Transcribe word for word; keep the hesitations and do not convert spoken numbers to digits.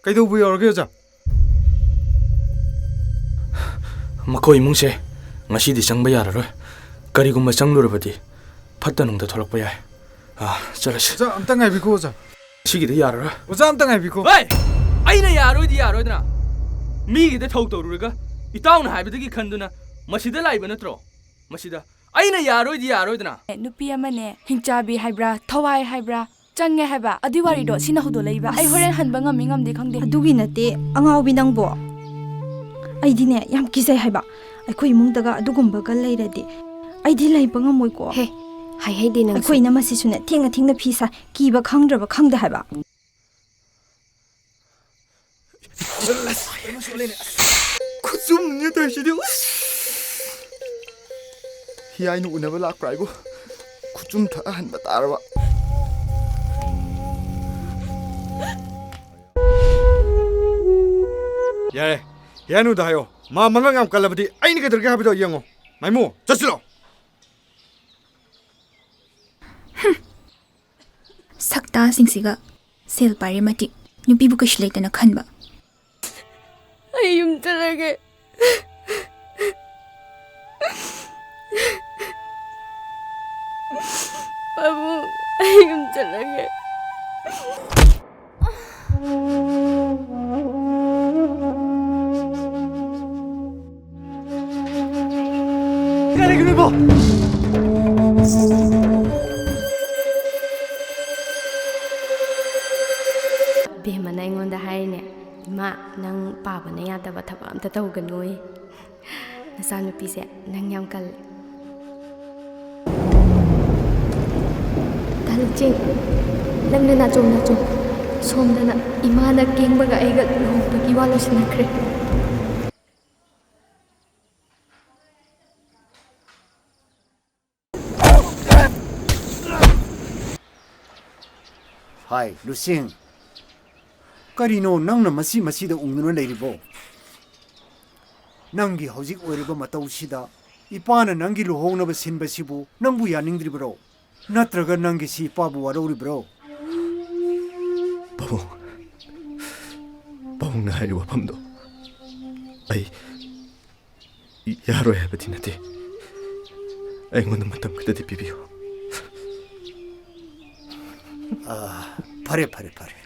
ꯀꯩꯗꯧꯕ ꯌꯥꯎꯔꯒꯦ, ꯑꯣꯖꯥ? ꯃꯈꯣꯏ ꯏꯃꯨꯡꯁꯦ ꯉꯁꯤꯗꯤ ꯆꯪꯕ ꯌꯥꯔꯔꯣꯏ꯫ ꯀꯔꯤꯒꯨꯝꯕ ꯆꯪꯂꯨꯔꯕꯗꯤ ꯐꯠꯇ ꯅꯨꯡꯗ ꯊꯣꯛꯂꯛꯄ ꯌꯥꯏ꯫ ꯑꯥ, ꯆꯠꯂꯁꯤ꯫ ꯑꯣꯖꯥ, ꯑꯝꯇ ꯉꯥꯏꯕꯤꯈꯣ, ꯑꯣꯖꯥ꯫ ꯁꯤꯒꯤꯗꯤ ꯌꯥꯔꯔꯣꯏ꯫ ꯑꯣꯖꯥ, ꯑꯝꯇ ꯉꯥꯏꯕꯤꯈꯣ꯫ ꯍꯣꯏ! ꯑꯩꯅ ꯌꯥꯔꯣꯏꯗꯤ ꯌꯥꯔꯣꯏꯗꯅ꯫ ꯃꯤꯒꯤꯗ ꯊꯧ ꯇꯧꯔꯨꯔꯒ ꯏꯇꯥꯎꯅ ꯍꯥꯏꯕꯗꯒꯤ ꯈꯟꯗꯨꯅ ꯃꯁꯤꯗ ꯂꯥꯛꯏꯕ ꯅꯠꯇ꯭ꯔꯣ? ꯃꯁꯤꯗ ꯑꯩꯅ ꯌꯥꯔꯣꯏꯗꯤ ꯌꯥꯔꯣꯏꯗꯅ꯫ ꯅꯨꯄꯤ ꯑꯃꯅꯦ, ꯍꯤꯡꯆꯥꯕꯤ ꯍꯥꯏꯕ꯭ꯔꯥ, ꯊꯋꯥꯏ ꯍꯥꯏꯕ꯭ꯔꯥ, ꯆꯪꯉꯦ ꯍꯥꯏꯕ꯫ ꯑꯗꯨꯏ ꯋꯥꯔꯤꯗꯣ ꯁꯤꯅ ꯍꯧꯗꯣꯛꯂꯛꯏꯕ꯫ ꯑꯩ ꯍꯣꯔꯦꯟ ꯍꯟꯕ ꯉꯝꯃꯤ ꯉꯝꯗꯦ ꯈꯪꯗꯦ꯫ ꯑꯗꯨꯒꯤ ꯅꯠꯇꯦ, ꯑꯉꯥꯎꯕꯤ ꯅꯪꯕꯣ꯫ ꯑꯩꯗꯤꯅꯦ, ꯌꯥꯝ ꯀꯤꯖꯩ ꯍꯥꯏꯕ꯫ ꯑꯩꯈꯣꯏ ꯏꯃꯨꯡꯗꯒ ꯑꯗꯨꯒꯨꯝꯕꯒ ꯂꯩꯔꯗꯤ ꯑꯩꯗꯤ ꯂꯩꯕ ꯉꯝꯃꯣꯏꯀꯣ꯫ ꯍꯦ, ꯍꯥꯏꯍꯩꯗꯦ ꯅꯪꯁꯨ꯫ ꯑꯩꯈꯣꯏ ꯏꯅꯝꯃꯁꯤꯁꯨꯅꯦ, ꯊꯦꯡꯅ ꯊꯦꯡꯅ ꯐꯤ ꯁꯥꯏ, ꯀꯤꯕ ꯈꯪꯗ꯭ꯔꯕ ꯈꯪꯗꯦ ꯍꯥꯏꯕ꯫ ꯈꯨꯆꯨꯝꯅꯦ ꯇꯧꯔꯤꯁꯤꯗꯤ꯫ ꯍꯤꯌꯥꯏꯅ ꯎꯅꯕ ꯂꯥꯛꯄ꯭ꯔꯥ ꯍꯥꯏꯕꯨ? ꯈꯨꯆꯨꯝ ꯊꯛ ꯑꯍꯟꯕ ꯇꯥꯔꯕ꯫ ꯌꯥꯔꯦ, ꯍꯤꯌꯥꯏꯅꯨꯗ ꯍꯥꯏꯌꯣ꯫ ꯃꯥ ꯃꯉꯛ ꯌꯥꯝ ꯀꯜꯂꯕꯗꯤ ꯑꯩꯅ ꯀꯩꯗꯧꯔꯒꯦ ꯍꯥꯏꯕꯗꯣ ꯌꯦꯡꯉꯣ꯫ ꯃꯥꯏꯃꯨ, ꯆꯠꯁꯤꯂꯣ꯫ ꯁꯛꯇꯥꯁꯤꯡꯁꯤꯒ꯫ ꯁꯦꯜ ꯄꯥꯏꯔꯦ ꯃꯇꯤꯛ, ꯅꯨꯄꯤꯕꯨ ꯀꯩꯁꯨ ꯂꯩꯇꯅ ꯈꯟꯕ꯫ ꯑꯩ ꯌꯨꯝ ꯆꯠꯂꯒꯦ꯫ ꯄꯥꯕꯨꯡ, ꯑꯩ ꯌꯨꯝ ꯆꯠꯂꯒꯦ꯫ ꯀꯔꯤꯒꯤꯅꯣ ꯏꯕꯣ? ꯕꯦꯝꯃꯅ ꯑꯩꯉꯣꯟꯗ ꯍꯥꯏꯔꯤꯅꯦ, "ꯏꯃꯥ, ꯅꯪ ꯄꯥꯕꯅ ꯌꯥꯗꯕ ꯊꯕꯛ ꯑꯝꯇ ꯇꯧꯒꯅꯨꯌꯦ꯫ ꯅꯆꯥꯅꯨꯄꯤꯁꯦ ꯅꯪ ꯌꯥꯝ ꯀꯜꯂꯦ꯫" ꯇꯥ ꯂꯨꯆꯤꯡ, ꯅꯪꯅ ꯅꯥꯆꯣꯝ ꯅꯥꯆꯣꯝ ꯁꯣꯝꯗꯅ ꯏꯃꯥꯅ ꯀꯦꯡꯕꯒ ꯑꯩꯒ ꯂꯨꯍꯣꯡꯕꯒꯤ ꯋꯥ ꯂꯣꯏꯁꯤꯟꯅꯈ꯭ꯔꯦ꯫ ꯍꯥꯏ, ꯂꯨꯁꯤꯡ꯫ ꯀꯔꯤꯅꯣ ꯅꯪꯅ ꯃꯁꯤ ꯃꯁꯤꯗ ꯎꯪꯗꯨꯅ ꯂꯩꯔꯤꯕꯣ? ꯅꯪꯒꯤ ꯍꯧꯖꯤꯛ ꯑꯣꯏꯔꯤꯕ ꯃꯇꯧꯁꯤꯗ ꯏꯄꯥꯅ ꯅꯪꯒꯤ ꯂꯨꯍꯣꯡꯅꯕ ꯁꯤꯟꯕꯁꯤꯕꯨ ꯅꯪꯕꯨ ꯌꯥꯅꯤꯡꯗ꯭ꯔꯤꯕ꯭ꯔꯣ? ꯅꯠꯇ꯭ꯔꯒ ꯅꯪꯒꯤ ꯁꯤ ꯏꯄꯥꯕꯨ ꯋꯥꯔꯧꯔꯤꯕ꯭ꯔꯣ? ꯄꯥꯕꯨꯡ, ꯄꯥꯕꯨꯡꯅ ꯍꯥꯏꯔꯤꯕ ꯋꯥꯐꯝꯗꯣ ꯑꯩ ꯌꯥꯔꯣꯏ ꯍꯥꯏꯕꯗꯤ ꯅꯠꯇꯦ꯫ ꯑꯩꯉꯣꯟꯗ ꯃꯇꯝ ꯈꯤꯇꯗꯤ ꯄꯤꯕꯤꯌꯨ꯫ ꯑꯥ, ꯐꯔꯦ, ꯐꯔꯦ, ꯐꯔꯦ꯫